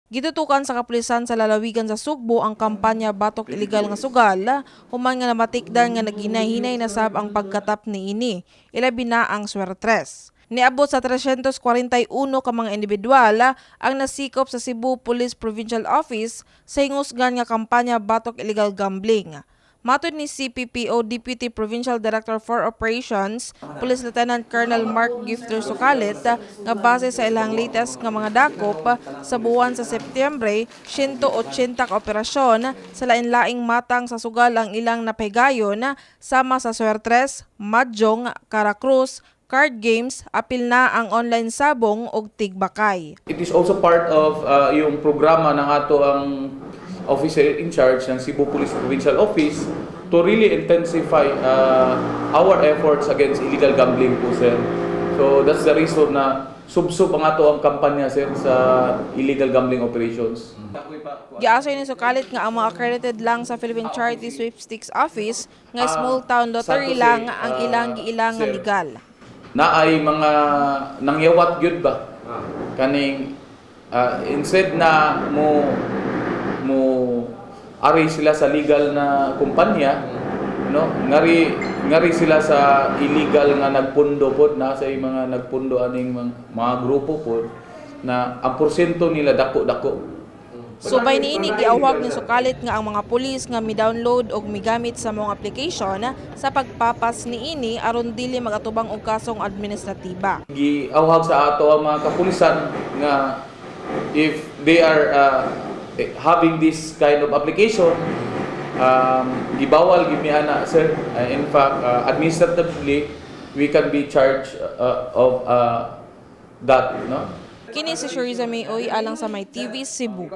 Gitutukan sa kapulisan sa lalawigan sa Sugbo ang kampanya batok illegal nga sugal human nga namatikdan nga naghinay-hinay na sab ang pagkatap niini, ilabi na ang swertres. Niabot sa 341 ka mga individual ang nasikop sa Cebu Police Provincial Office sa hingusgan nga kampanya batok illegal gambling. Matod ni CPPO Deputy Provincial Director for Operations, Police Lieutenant Colonel Mark Gifter Sukalit, nga base sa ilang latest nga mga dakop sa buwan sa Setyembre, 180 ka operasyon sa lain-laing matang sa sugal ang ilang napahigayon, sama sa swertres, mahjong, karakrus, card games, apil na ang online sabong ug tigbakay. It is also part of yung programa ng ato ang officer in charge ng Cebu Police Provincial Office to really intensify our efforts against illegal gambling po, sir. So that's the reason na sub-sub ang ato ang kampanya, sir, sa illegal gambling operations. Giasoy ni Sukalit nga ang mga accredited lang sa Philippine Charity Sweepstakes Office nga small town lottery Sad to say, lang ang ilang giilang nga sir, legal. Na ay mga nangyawat gyud ba kaning instead na mo ari sila sa legal na kumpanya, no, ngari ngari sila sa illegal nga nagpundo pod na sa mga nagpundo aning mga grupo pod na ang porsyento nila dako-dako. Subay niini, giawhag ni Sukalit nga ang mga pulis nga mi-download og migamit sa mga application sa pagpapas niini aron dili magatubang og kasong administratiba. Giawhag sa ato ang mga kapulisan nga if they are having this kind of application, gibawal gid mi ana, sir. In fact, administratively we can be charged of that, no. Kini si Shariza Mayoy alang sa My TV Cebu.